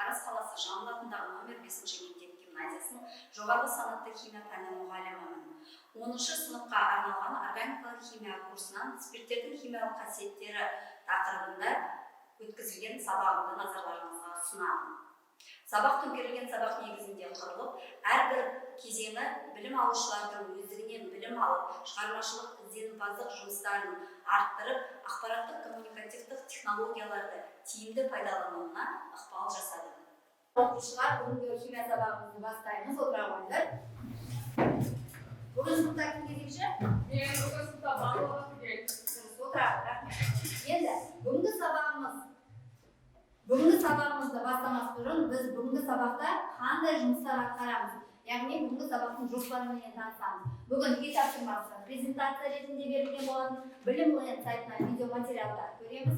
Тараз қаласы Жамбыл атындағы номер 5 мектеп гимназиясының жоғарғы санатты химия пәні мұғалімімін. 10 сыныпқа арналған органикалық химия курсынан спирттердің химиялық қасиеттері тақырыбында өткізілген сабағымды назарларыңызға ұсынамын. Сабақ төңкерілген сабақ негізінде құрылып, әрбір кезеңі білім алушылардың өздігінен білім алып, шығармашылық, ізденімпаздық жұмыстарын арттырып, ақпараттық коммуникативтік технологияларды тиімді пайдалануына ықпал жасады. Оқушылар, бүгінгі химия сабағымызды бастаймыз. Отыра қойыңдар. Бүгін сыныпта кім кезекші? Мен. Бүгін сыныпта барлығы түгел. Дұрыс, отыра. Рахмет. Енді бүгінгі сабағымызды бастамас бұрын біз бүгінгі сабақта қандай жұмыстар атқарамыз, яғни бүгінгі сабақтың жоспарыменен танысамыз. Бүгін үй тапсырмасы презентация ретінде берілген болатын. Білім Ленд сайтынан видеоматериалдар көреміз,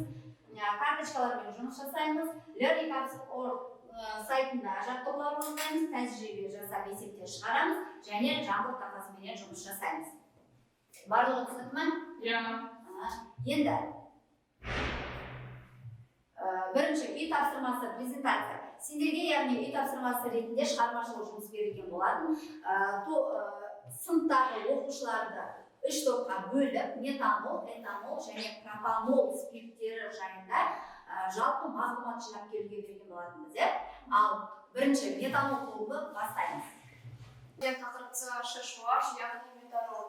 карточкалармен жұмыс жасаймыз, learningapps.org сайтында жаттығулар орындаймыз, тәжірибе жасап, есептер шығарамыз және Жамбыл тақтасыменен жұмыс жасаймыз. Барлығы түсінікті ма? Иә. Енді бірінші үй тапсырмасы — презентация сендерге, яғни үй тапсырмасы ретінде шығармашылық жұмыс берілген болатын. Сыныптағы оқушыларды үш топқа бөліп, метанол, этанол және пропанол спирттері жайында жалпы мағлұмат жинап келуге берген болатынбыз, иә. Ал бірінші метанол тобы, бастаймыз. Мен тақырып CH3OH, яғни метанол.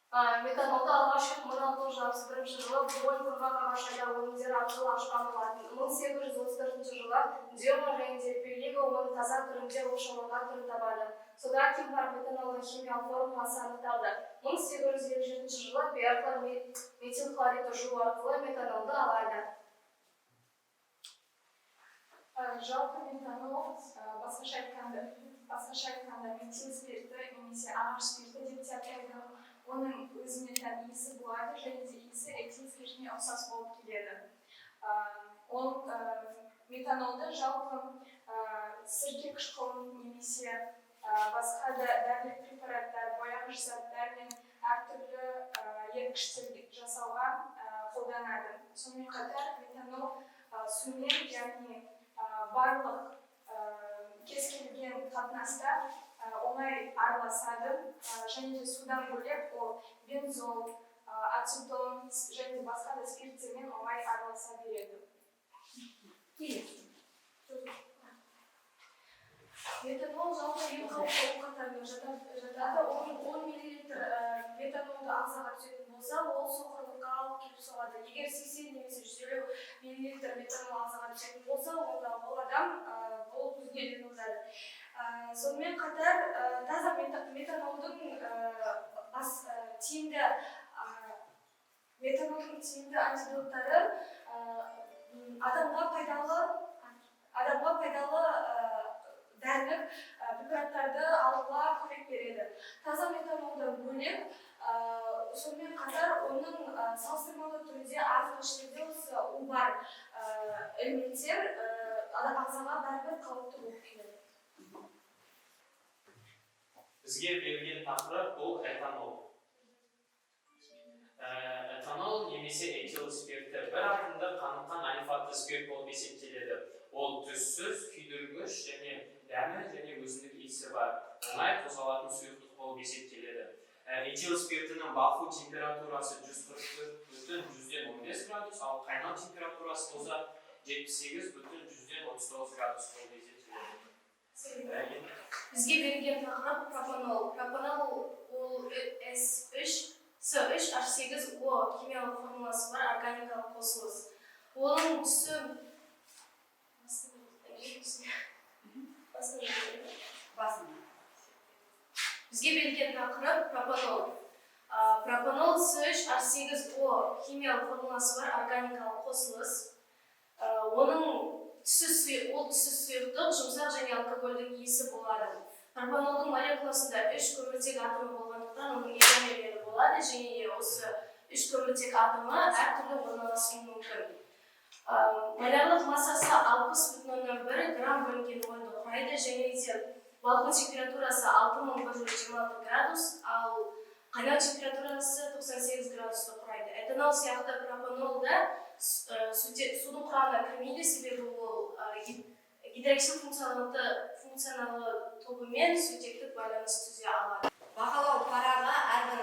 Метанолды алғаш рет 1661 жылы Боль құрғақ ағаш айдау өнімдері арқылы ашқан болатын. 1834 жылы Дьема және де Пелиго оның таза түрінде оқшауланған түрін табады. Содан кейін барып метанолдың химиялық формуласы анықталды. 1857 жылы Бертла метилхлоридті жуу арқылы метанолды алады. Жалпы метанол, басқаша айтқанда метил спирті немесе ағаш спирті деп те атайды. Оның өзіне тән иісі болады және де иісі этил спиртіне ұқсас болып келеді. Ол метанолды жалпы сірке қышқылын немесе басқа да дәрілік препараттар, бояғыш заттар мен әртүрлі еріткіштер жасауға қолданады. Сонымен қатар метанол сумен, яғни барлық кез келген қатынаста оңай араласады және де судан бөлек ол бензол, ацетон және де басқа да спирттермен оңай араласа береді. Келесі. Метанол жалпы ең қауіпті улы қатарына жатады. 10 миллилитр метанолды ағзаға түсетін болса, ол соқырлыққа алып келіп соғады. Егер 80 немесе 150 миллилитр метанол ағзаға түсетін болса, онда ол адам болып дүниеден озады. Сонымен қатар таза метанолдың бас тиімді метанолдың тиімді антидоттары адамға пайдалы дәрілік препараттарды алуға көмек береді. Таза метанолдан бөлек, сонымен қатар оның салыстырмалы түрде аз мөлшерде осы у бар элементтер адам ағзаға бәрібір қауіпті болып келеді. Бізге берілген тақырып бұл этанол. Этанол немесе этил спирті бір атомды қаныққан алифатты спирт болып есептеледі. Ол түссіз, күйдіргіш және дәмі және өзіндік иісі бар, оңай қозғалатын сұйықтық болып есептеледі. Этил спиртінің балқу температурасы 144,15 градус, ал қайнау температурасы болса 78,39 градус болып есептеледі. Бізге берілген тақырып пропанол. Пропанол ол С3 С3H8O химиялық формуласы бар органикалық қосылыс. Оның түсі басын. Басын. Бізге берілген тақырып пропанол. Пропанол С3H8O химиялық формуласы бар органикалық қосылыс. Оның ол түсі сұйықтық, жұмсақ және алкогольдің иісі болады. Пропанолдың молекуласында үш көміртек атомы болғандықтан, оның изомерлері болады және де осы үш көміртек атомы әртүрлі орналасуы мүмкін. Молярлық массасы 60,1 грамм бөлінген мольді құрайды және де балқу температурасы 6126 градус, ал қайнау температурасы 98 градусты құрайды. Этанол сияқты пропанол да Судың құрамына кірмейді, себебі ол гидроксил функционалы тобымен сутектік байланыс түзе алады. Бағалау парағы: әрбір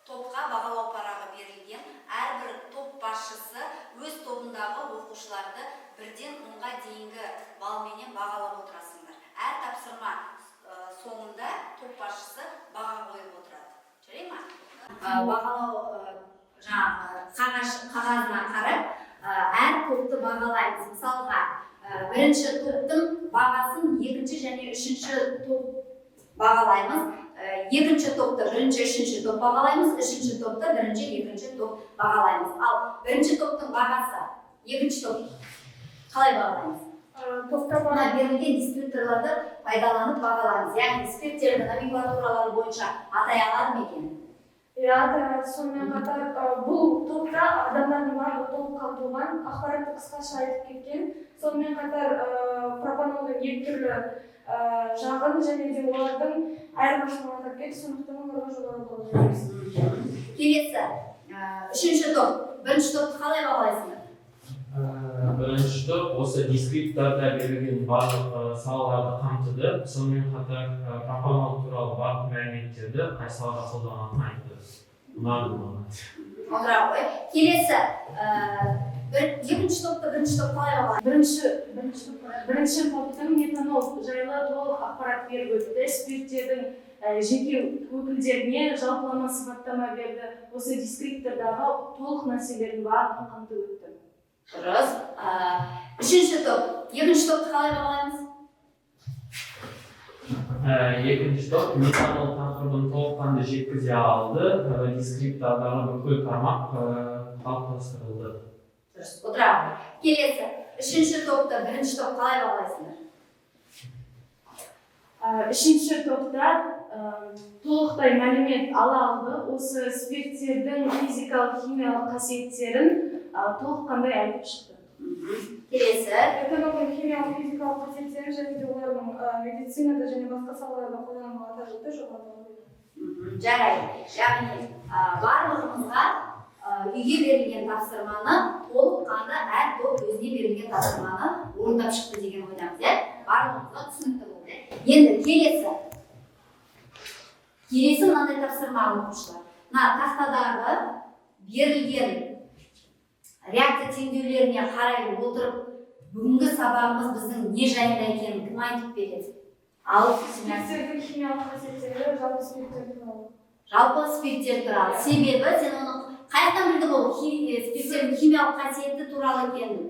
топқа бағалау парағы берілген. Әрбір топ басшысы өз тобындағы оқушыларды 1-ден 10-ға дейінгі балменен бағалап отырасыңдар. Әр тапсырма соңында топ басшысы баға қойып отырады, жарай ма? Бағалау жаңағы қағазына қарап, әр топты бағалаймыз. Мысалға, бірінші топтың бағасын екінші және үшінші топ бағалаймыз. Екінші топты бірінші, үшінші топ бағалаймыз, үшінші топты бірінші, екінші топ бағалаймыз. Ал бірінші топтың бағасы, екінші топ қалай бағалаймыз? Топтар. Мына берілген дескрипторларды пайдаланып бағалаймыз, яғни спирттерді номенклатуралары бойынша атай алады ма екен? Иә, аталады. Сонымен қатар бұл топта адамдардың барлығы толық қамтылған, ақпаратты қысқаша айтып кеткен. Сонымен қатар пропанолдың екі түрлі жағын және де олардың айырмашылығын атап кетті, сондықтан оларға жоғары балл береміз. Келесі, үшінші топ. Бірінші топты қалай бағалайсыңдар? Бірінші топ осы дескрипторда берілген барлық салаларды қамтыды. Сонымен қатар пропанол туралы барлық мәліметтерді, қай салада қолданылатынын айтты. Ұнады маған. Отыра ғой. Келесі, екінші топты бірінші топ қалай бағалайды? Бірінші топтың метанол жайлы толық ақпарат беріп өтті. Спирттердің жеке өкілдеріне жалпылама сипаттама берді. Осы дескриптордағы толық нәрселердің барлығын қамтып өтті. Дұрыс. Үшінші топ екінші топты қалай бағалаймыз? Екінші топ метанол тақырыбын толыққанды жеткізе алды. Дескриптордағы бүкіл тармақ қалыптастырылды. Дұрыс, отыра ғой. Келесі, үшінші топты бірінші топ қалай бағалайсыңдар? Үшінші топта толықтай мәлімет ала алды. Осы спирттердің физикалық, химиялық қасиеттерін толыққандай айтып шықты. Келесі. Этанолдың химиялық, физикалық қасиеттерін және де олардың медицинада және басқа салаларда қолданылуын атап өтті, жоғары балл берді. Жарайды. Яғни барлығымызға үйге берілген тапсырманы толыққанды әр топ өзіне берілген тапсырманы орындап шықты деген ойдамыз, иә? Барлығымызға түсінікті болды, иә? Енді келесі мынандай тапсырма, оқушылар. Мына тақтадағы берілген реакция теңдеулеріне қарай отырып, бүгінгі сабағымыз біздің не жайында екенін кім айтып береді? Ал, Спирттердің химиялық қасиеттері, жалпы спирттер туралы. Жалпы спирттер туралы. Себебі сен оны қай жақтан білдің, ол спирттердің химиялық қасиеті туралы екенін?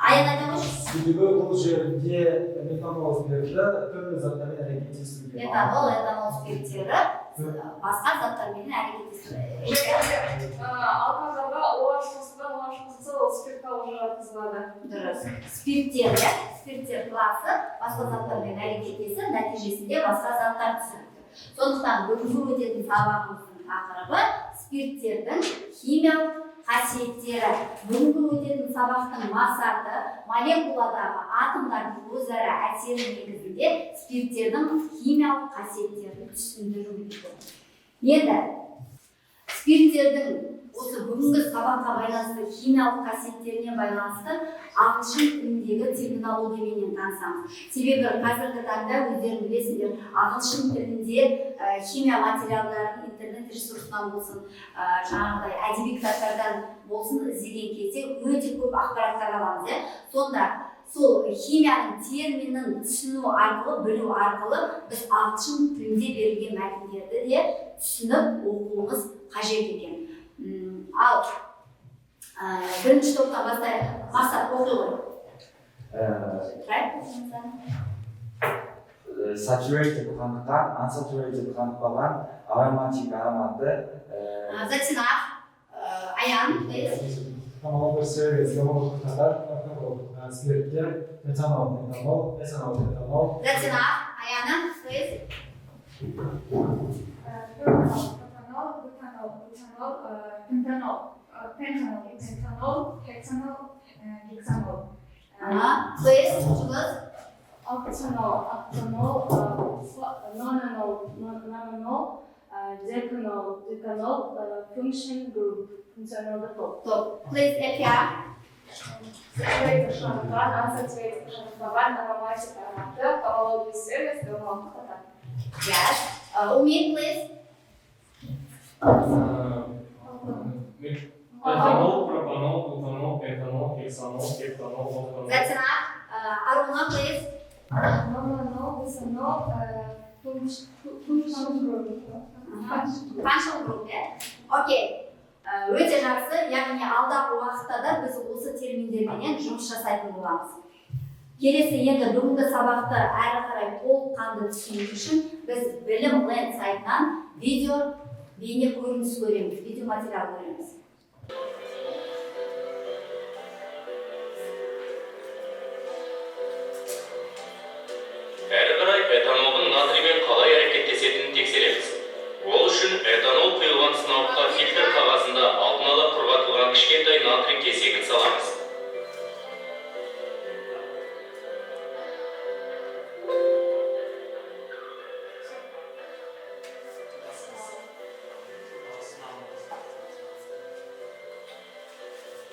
Аян, айта қойшы. Себебі бұл жерде метанол спирті түрлі заттармен әрекеттесуге. Метанол, этанол спирттері басқа заттармен әрекеттесу. Алкандарға OH қосылған, OH қосылса, ол спиртқа уже жатқызылады. Дұрыс. Спирттер, иә, спирттер класы басқа заттармен әрекеттесіп, нәтижесінде басқа заттар түсірді. Сондықтан бүгінгі өтетін сабағымыздың тақырыбы — спирттердің химиялық қасиеттері. Бүгінгі өтетін сабақтың мақсаты — молекуладағы атомдардың өзара әсері негізінде спирттердің химиялық қасиеттерін түсіндіру. Енді спирттердің осы бүгінгі сабаққа байланысты химиялық қасиеттеріне байланысты ағылшын тіліндегі терминологияменен танысамыз. Себебі қазіргі таңда, өздерің білесіңдер, ағылшын тілінде химия материалдарын интернет ресурсынан болсын, жаңағыдай әдеби кітаптардан болсын іздеген кезде өте көп ақпараттар аламыз, иә. Сонда сол химияның терминін түсіну арқылы, білу арқылы біз ағылшын тілінде берілген мәтіндерді де түсініп оқуымыз қажет екен. Ал бірінші топтан бастайық. Мақсат, оқи ғой. Тұрайық. Saturated қаныққан, unsaturated қанықпаған, aromatic ароматты. Затинах, Аян, please. Homologous series гомологтар, спирттер, метанол, метанол, этанол, этанол. Затинах, Аяна, please. Пропанол, бутанол, бутанол, пентанол, пентанол, пентанол, гексанол, гексанол. Ага, please, Жұлдыз. Октанол, октанол, нонанол, нонанол, Деканол, деканол, function group, функционалды топ. Топ. Please, Эфия. Saturated қаныққан, unsaturated қанықпаған, ароматик ароматты, гомологиялы емес, гомологтық қатар. Yes. Умид, please. Этанол, пропанол, бутанол, этанол, гексанол, гептанол, октанол. That's enough. Аруна, please. Нонанол, десанол, function group. Functional group, иә? Окей. Өте жақсы, яғни алдағы уақытта да біз осы терминдерменен жұмыс жасайтын боламыз. Келесі енді бүгінгі сабақты әрі қарай толыққанды түсіну үшін біз Білім Ленд сайтынан видео бейне көрініс көреміз, видео материал көреміз. Әрі қарай этанолдың натриймен қалай әрекеттесетінін тексереміз. Ол үшін этанол құйылған сынауыққа фильтр қағазында алдын ала құрғатылған кішкентай натрий кесегін саламыз.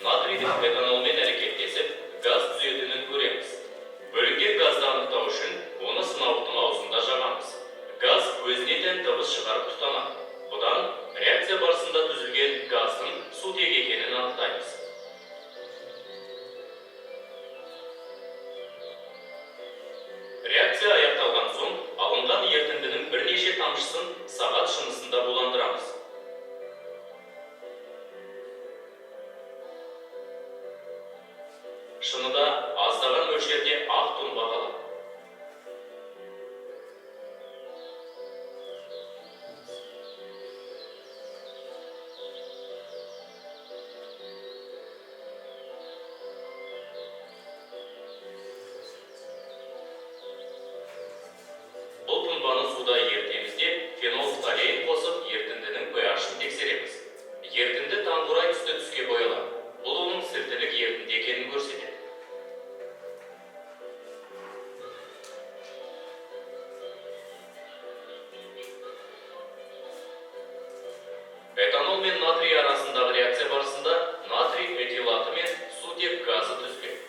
Натрийдің этанолмен әрекеттесіп, газ түзетінін көреміз. Бөлінген газды анықтау үшін оны сынауықтың аузында жағамыз. Газ өзіне тән дыбыс шығарып тұтанады. Бұдан реакция барысында түзілген газдың сутек екенін анықтаймыз. Реакция аяқталған соң алынған ерітіндінің бірнеше тамшысын сағат шынысында буландырамыз. Шыныда аздаған мөлшерде ақ тұнба қалады. Бұл тұнбаны суда ерітеміз де фенолфталеин қосып ерітіндінің pH-ын тексереміз. Ерітінді таңқурай түсті түске боялады. Бұл оның сілтілік ерітінді екенін көрсетеді. Этанол мен натрий арасындағы реакция барысында натрий этилаты мен сутек газы түзіледі.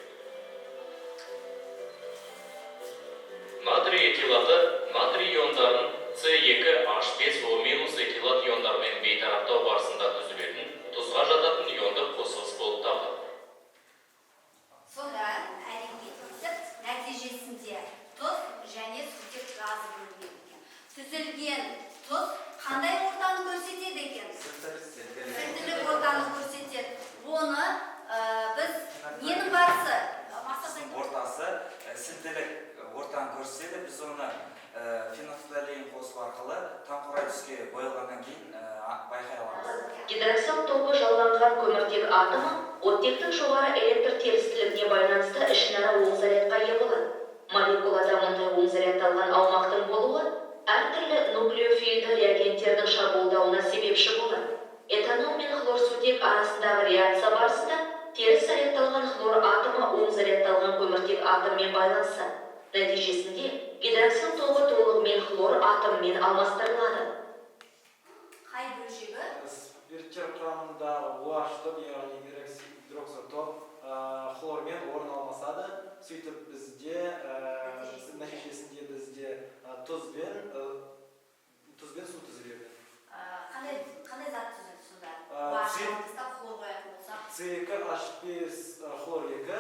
Натрий этилаты натрий иондарын C2H5O- этилат иондарымен бейтараптау барысында түзілетін тұзға жататын иондық қосылыс болып табылады. Сонда әрекеттесіп, нәтижесінде тұз және сутек газы бөлінеді екен. Түзілген тұз қандай ортаны көрсетеді екен? Сілтілік ортаны көрсетеді. Оны біз ненің барысы? Мақсат айтып. Ортасы сілтілік ортаны көрсетеді. Біз оны фенолфталеин қосу арқылы таңқурай түске боялғаннан кейін байқай аламыз. Гидроксил тобы жалғанған көміртек атомы оттектің жоғары электр терістілігіне байланысты ішінара оң зарядқа ие болады. Молекулада мұндай оң зарядталған аумақтың болуы әртүрлі нуклеофильді реагенттердің шабуылдауына себепші болады. Этанол мен хлорсутек арасындағы реакция барысында теріс зарядталған хлор атомы оң зарядталған көміртек атоммен байланысады. Нәтижесінде гидроксил тобы толығымен хлор атомымен алмастырылады. Қай бөлшегі? Спирттер құрамындағы OH топ, яғни гидроксотоп, хлормен орын алмасады. Сөйтіп бізде нәтижесінде бізде тұз бен су түзіледі. Қандай зат түзілді сонда? Э, OH С- алып тастап хлор қоятын болсақ, С2H5 хлор 2,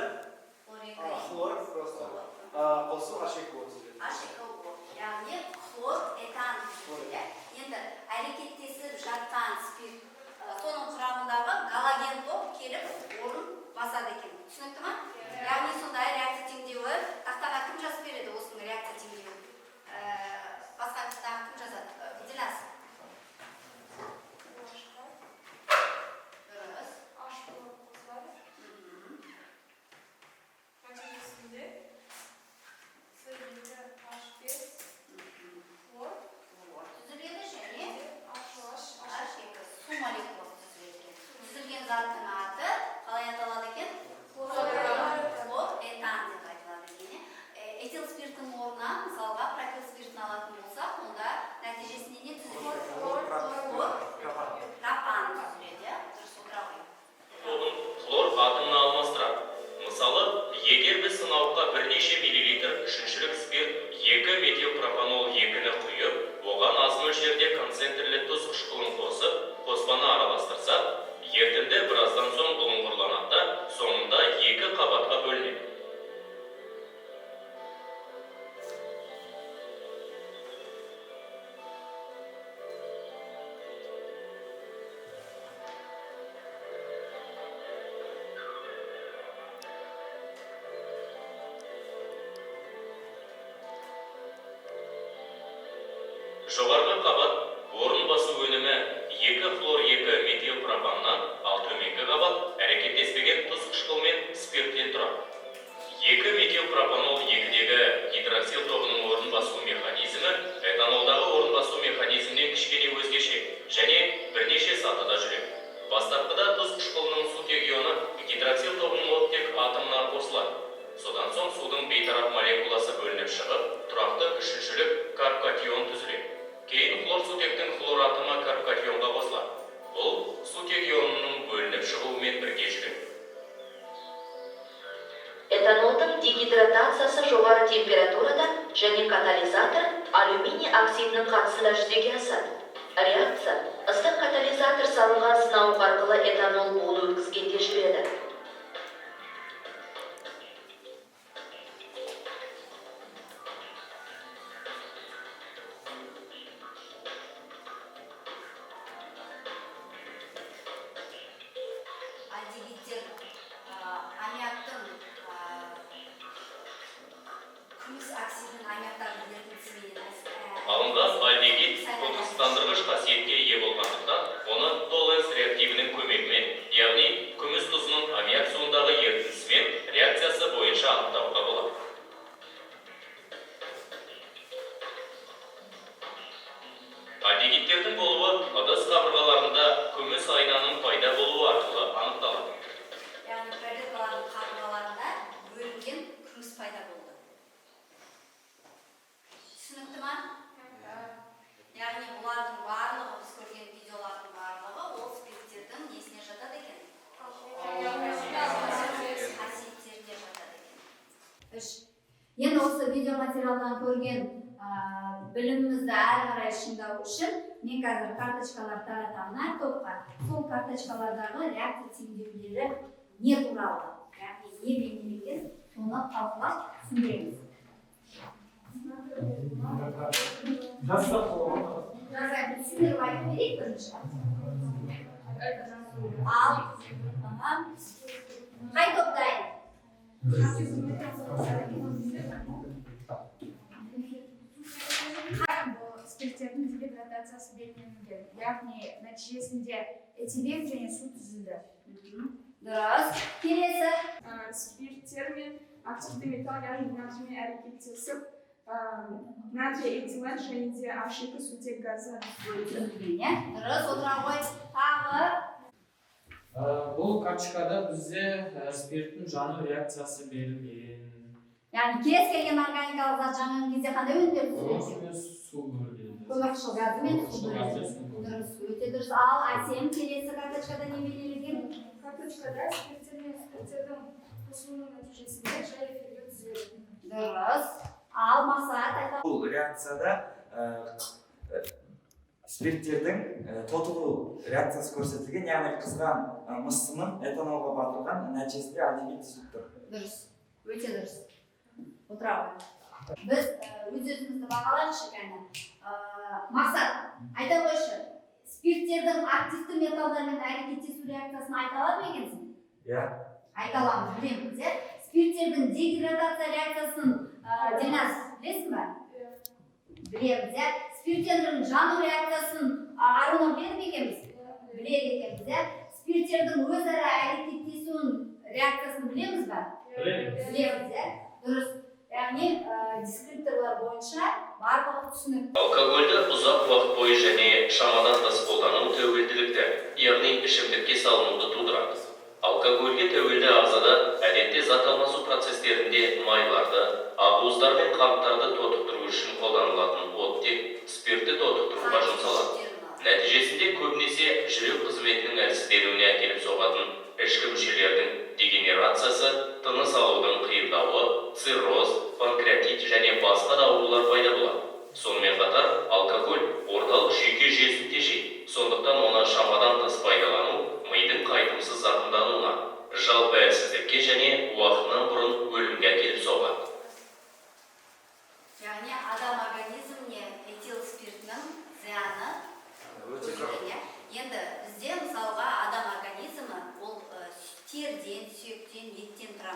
хлор 2. хлор просто қосу H2O түзіледі. H2O, яғни хлор этан түзіледі. Иә? Енді әрекеттесіп жатқан спирт, соның құрамындағы галоген топ келіп орын басады екен. Түсінікті ма? Яғни сонда реакция теңдеуі тақтаға кім жазып береді осының реакция теңдеуін? Басқа тағы кім жазады? Дильназ. Дұрыс. H болып қосылады. сынауыққа бірнеше миллилитр үшіншілік спирт 2-метилпропанол 2-ні құйып, оған аз мөлшерде концентрлі тұз қышқылын қосып, қоспаны араластырсақ, ерітінді біраздан соң бұлыңғырланады да, соңында екі қабатқа бөлінеді. Жоғарғы қабат орын басу өнімі 2-хлор-2-метилпропаннан, ал төменгі қабат әрекеттеспеген тұз қышқыл мен спирттен тұрады. 2-метилпропанол 2-дегі гидроксил тобының орын басу механизмі этанолдағы орын басу механизмінен кішкене өзгеше және бірнеше сатыда жүреді. Бастапқыда тұз қышқылының сутек ионы гидроксил тобының оттек атомына қосылады. Содан соң судың бейтарап молекуласы бөлініп шығып, тұрақты үшіншілік карбкатион түзіледі. Кейін хлор сутектің хлор атомы карбкатионға қосылады. Бұл сутек ионының бөлініп шығуымен бірге жүреді. Этанолдың дегидратациясы жоғары температурада және катализатор алюминий оксидінің қатысында жүзеге асады. Реакция ыстық катализатор салынған сынауық арқылы этанол буын өткізгенде жүреді. Альдегидтер аммиактың күміс оксидінің аммиактардың ерітіндісіменен Алынған альдегид тотықсыздандырғыш қасиетке ие болғандықтан, оны Толленс реактивінің көмегімен, яғни күміс тұзының аммиак суындағы ерітіндісімен реакциясы бойынша анықтауға болады. Альдегидтердің болуы ыдыс қабырғаларында күміс айнаның пайда болуы арқылы анықталады. Яғни пробиркалардың қабырғаларында бөлінген күміс пайда болды. Түсінікті ма? Яғни бұлардың барлығы, біз көрген видеолардың барлығы ол спирттердің несіне жатады екен? Қасиеттеріне жатады екен. Үш. Енді осы видеоматериалдан көрген білімімізді әрі қарай шыңдау үшін мен қазір карточкалар таратамын әр топқа. Сол карточкалардағы реакция теңдеулері не туралы, яғни не бейнеленген, соны талқылап түсіндіреміз. Жазсақ болады ма? Жазайық, түсіндіріп айтып берейік бірінші. Ал, аха. Қай топ дайын? Бұл спирттердің дегидратациясы белгіленген, яғни нәтижесінде этилен және су түзілді. Дұрыс. Келесі. Спирттер мен активті металл, яғни натриймен әрекеттесіп, натрий этилен және де H2 сутек газы Түзілген, иә? Дұрыс, отыра ғой. Тағы. Бұл карточкада бізде спирттің жану реакциясы берілген. Яғни кез келген органикалық зат жанған кезде қандай өнімдер түзіледі? Көмірқышқыл мен су бөлінеді. Көмірқышқыл газы мен су Көмірқышқыл газы бөлінеді. мен су бөлінеді. Дұрыс, өте дұрыс. Ал Әсем, келесі карточкада не бейнеленген? Карточкада спирттер мен спирттердің қосылуының нәтижесінде жай эфирлер түзіледі. Дұрыс. Ал Мақсат айта. Бұл реакцияда спирттердің тотығу реакциясы көрсетілген, яғни қызған мыс сымын этанолға батырған, нәтижесінде альдегид түзіліп тұр. Дұрыс, өте дұрыс. Отыра ғой. Біз өз өзімізді бағалайықшы кәні. Мақсат, айта қойшы, спирттердің активті металдармен әрекеттесу реакциясын айта алады ма екенсің? Иә. Айта аламыз, білеміз, иә? Спирттердің дегидратация реакциясын, Дильназ, білесің ба? Білеміз, иә? Спирттердің жану реакциясын Аруна біледі ме екенбіз? Біледі екенбіз, иә? Спирттердің өзара әрекеттесуін реакциясын білеміз ба? Білеміз. Білеміз, иә? Дұрыс. Яғни дескрипторлар бойынша барлығы түсінікті. Алкогольді ұзақ уақыт бойы және шамадан тыс қолдану тәуелділікті, яғни ішімдікке салынуды тудырады. Алкогольге тәуелді ағзада әдетте зат алмасу процестерінде майларды, ақуыздар мен қанттарды тотықтыру үшін қолданылатын оттек спиртті тотықтыруға жұмсалады. Нәтижесінде көбінесе жүрек қызметінің әлсізденуіне әкеліп соғатын ішкі мүшелердің дегенерациясы, тыныс алудың қиындауы,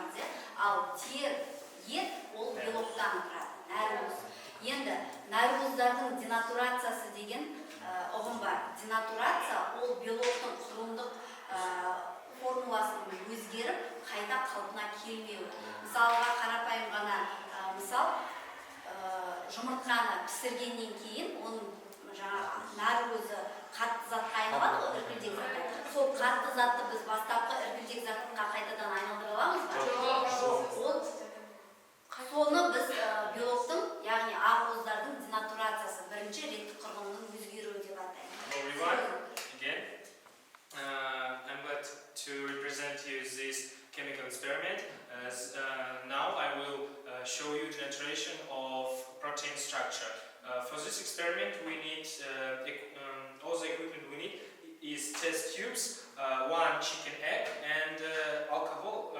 тұрамыз, иә. Ал тер, ет ол белоктан тұрады, нәруыз. Енді нәруыздардың денатурациясы деген ұғым бар. Денатурация ол белоктың құрылымдық формуласының өзгеріп, қайта қалпына келмеуі. Мысалға, қарапайым ғана мысал, жұмыртқаны пісіргеннен кейін оның жаңағы нәруызы қатты затқа айналады ғой, іркілдек затқа. Сол қатты затты біз бастапқы іркілдек затқа қайтадан айналдыра аламыз ба? Жоқ. Ол соны біз белоктың, яғни ақуыздардың денатурациясы, бірінші реттік құрылымының өзгеруі деп атаймыз. Everyone, again, I'm glad to represent you this chemical experiment. As, now I will show you denaturation of protein structure. For this experiment, we need all the equipment we need is test tubes, one chicken egg, and alcohol.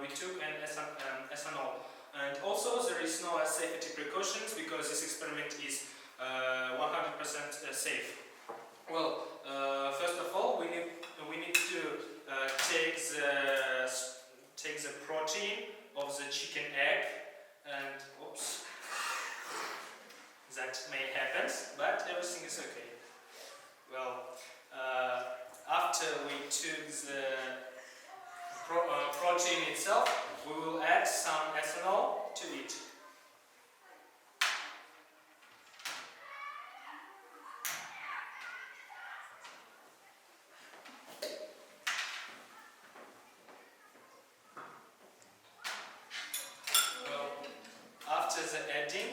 We took an ethanol. And also there is no safety precautions because this experiment is 100% safe. Well, first of all, we need to take the protein of the chicken egg, and oops, that may happen, but everything is okay. Well, after we took the protein itself, we will add some ethanol to it. Well, after the adding,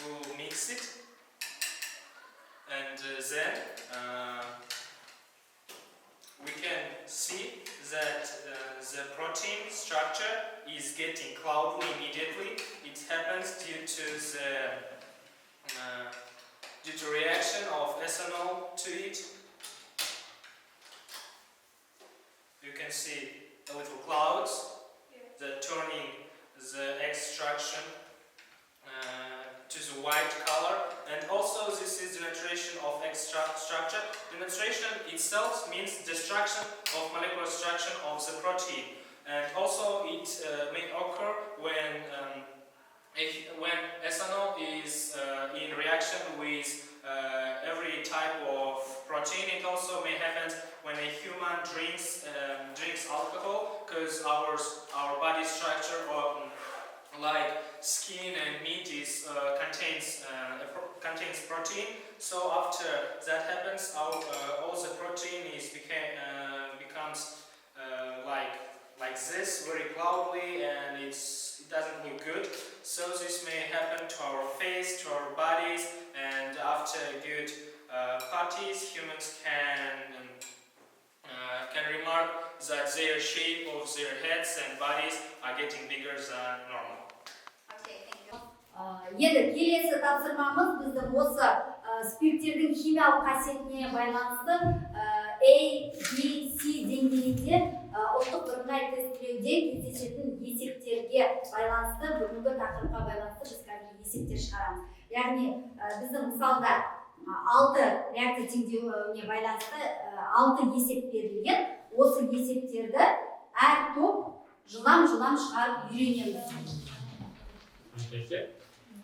we will mix it, and then we can see that the protein structure is getting cloudy immediately. It happens due to reaction of ethanol to it. You can see a little clouds that turning the extraction to the white color, and also this is denaturation of extract structure. Denaturation itself means destruction of molecular structure of the protein, and also it may occur when ethanol is in reaction with every type of protein. It also may happen when a human drinks alcohol, because our body structure, like skin and meat, is contains protein. So after that happens, all the protein is becomes like this, very cloudy, and it doesn't look good. So this may happen to our face, to our bodies, and after good parties, humans can remark that their shape of their heads and bodies are getting bigger than normal. Okay, thank you. Енді келесі тапсырмамыз біздің осы спирттердің химиялық қасиетіне байланысты A, B, C деңгейінде ұлттық бірыңғай тестілеуде кездесетін есептерге байланысты, бүгінгі тақырыпқа байланысты біз қазір есептер шығарамыз. Яғни біздің мысалда алты реакция теңдеуіне байланысты алты есеп берілген. Осы есептерді әр топ жылдам-жылдам шығарып үйренеміз.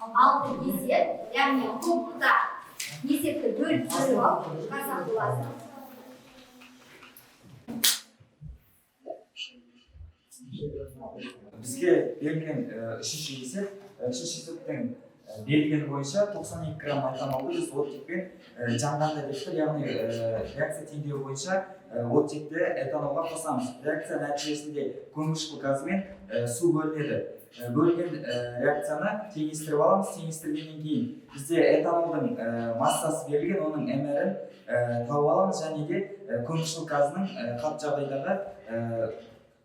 Алты есеп, яғни топта есепті бөліп бөліп алып шығарсақ болады. Бізге берілген үшінші есеп, үшінші есептің берілгені бойынша 92 грамм этанолды біз оттекпен жанғанда деп тұр, яғни реакция теңдеуі бойынша оттекті этанолға қосамыз. Реакция нәтижесінде көмірқышқыл газы мен су бөлінеді. Бөлінген реакцияны теңестіріп аламыз. Теңестіргеннен кейін бізде этанолдың массасы берілген, оның МР-ін тауып аламыз және де көмірқышқыл газының қатты жағдайдағы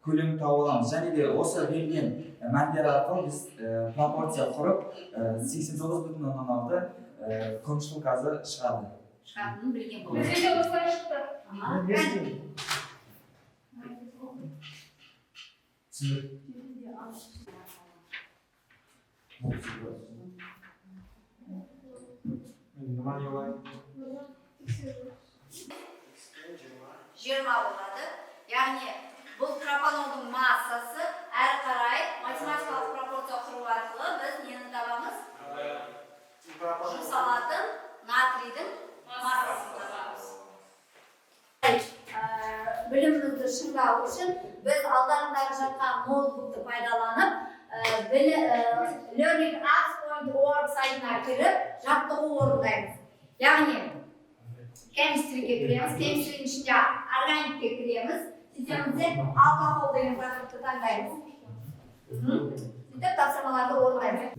көлемін тауып аламыз. Және де осы берілген мәндер арқылы біз пропорция құрып, 89,6 көмірқышқыл газы шығады. Шығатынын білген болады. Бізде де осылай шықты. Аха. Түсіндік. Нема не олай? 20 болады. Яғни бұл пропанолдың массасы. орындау үшін біз алдарыңдағы жатқан ноутбукты пайдаланып, learningapps.org сайтына кіріп, жаттығу орындаймыз. Яғни chemistry-ге кіреміз, chemistry-дің ішінде organic-ке кіреміз, сөйтеміз де алкоголь деген тақырыпты таңдаймыз. Сөйтіп тапсырмаларды орындаймыз.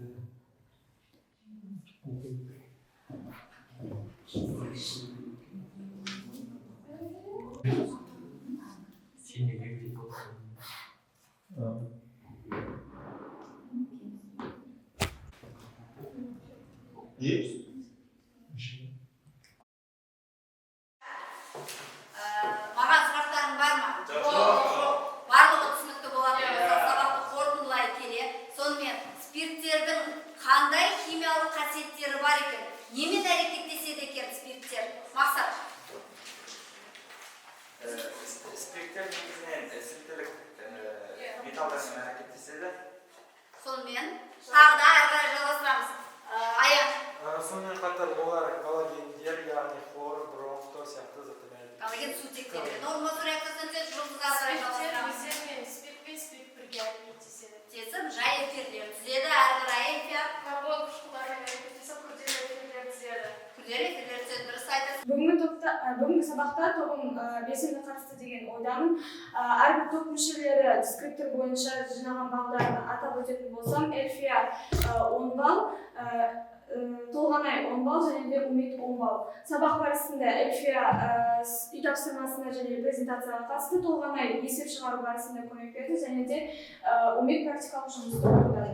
Маған сұрақтарың бар ма? Жоқ. Барлығы түсінікті болатын болса, сабақты қорытындылай келе, сонымен спирттердің қандай химиялық қасиеттері бар екен, немен әрекеттеседі екен спирттер? Мақсат. Спирттер негізінен сілтілік металдармен әрекеттеседі. Сонымен тағы да әрі қарай жалғастырамыз. Аян. Сонымен қатар олар галогендер, яғни хлор, бром, фтор сияқты заттармен әрекеттеседі. Галоген сутектермен орынбасар реакциясына түседі, жұлдыз ары қарай жалғастырамыз. Өздерімен спиртпен спирт бірге әрекеттеседі. Тесіп, жай эфирлер түзеді, әрі қарай эфир. Карбон қышқылдарымен әрекеттесіп, күрделі эфирлер түзеді. Күрделі эфирлер түзеді, дұрыс айтасың. Бүгінгі сабақта тобым белсенді қатысты деген ойдамын. Әрбір топ мүшелері дескриптор бойынша жинаған балдарын атап өтетін болсам, Эльфия 10 балл, Толғанай 10 балл және де Умит 10 балл. Сабақ барысында Эльфия үй тапсырмасына және презентацияға қатысты, Толғанай есеп шығару барысында көмек берді және де Умит практикалық жұмысты орындады.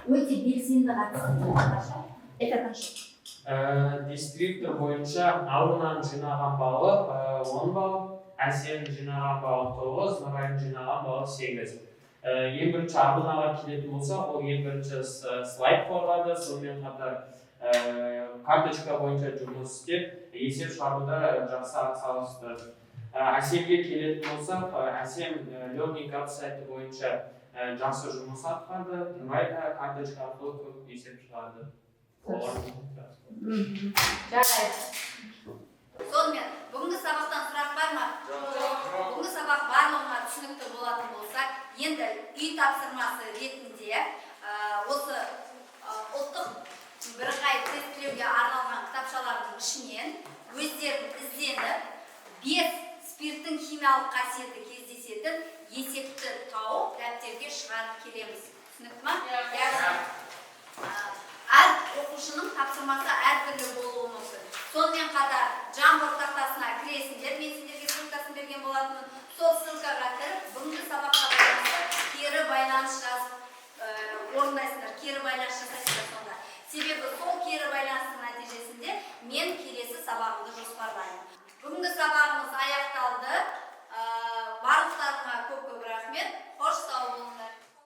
Өте белсенді қатысты. Это хорошо. Дескриптор бойынша Арунаның жинаған баллы 10 балл, Әсемнің жинаған баллы 9, Нұрайдың жинаған баллы 8. Ең бірінші Арунаға келетін болсақ, ол ең бірінші слайд қорғады, сонымен қатар карточка бойынша жұмыс істеп, есеп шығаруда жақсы атсалысты. Әсемге келетін болсақ, Әсем Learning Apps сайты бойынша жақсы жұмыс атқарды, Нұрай да карточка арқылы көп есеп шығарды. Жарайды. Сонымен, бүгінгі сабақтан сұрақ бар ма? Бүгінгі сабақ барлығына түсінікті болатын болса, енді үй тапсырмасы ретінде осы ұлттық бірыңғай тестілеуге арналған кітапшалардың ішінен өздерін ізденіп, 5 спирттің химиялық қасиеті кездесетін есепті тауып, дәптерге шығарып келеміз. Түсінікті ма? Яғни, әр оқушының тапсырмасы әртүрлі болуы мүмкін. Сонымен қатар Jamboard тақтасына кіресіңдер, мен сендерге ссылкасын берген болатынмын. Сол ссылкаға кіріп, бүгінгі сабаққа байланысты кері байланыс жазып орындайсыңдар, кері байланыс жасайсыңдар сонда. Себебі сол кері байланыстың нәтижесінде мен келесі сабағымды жоспарлаймын. Бүгінгі сабағымыз аяқталды.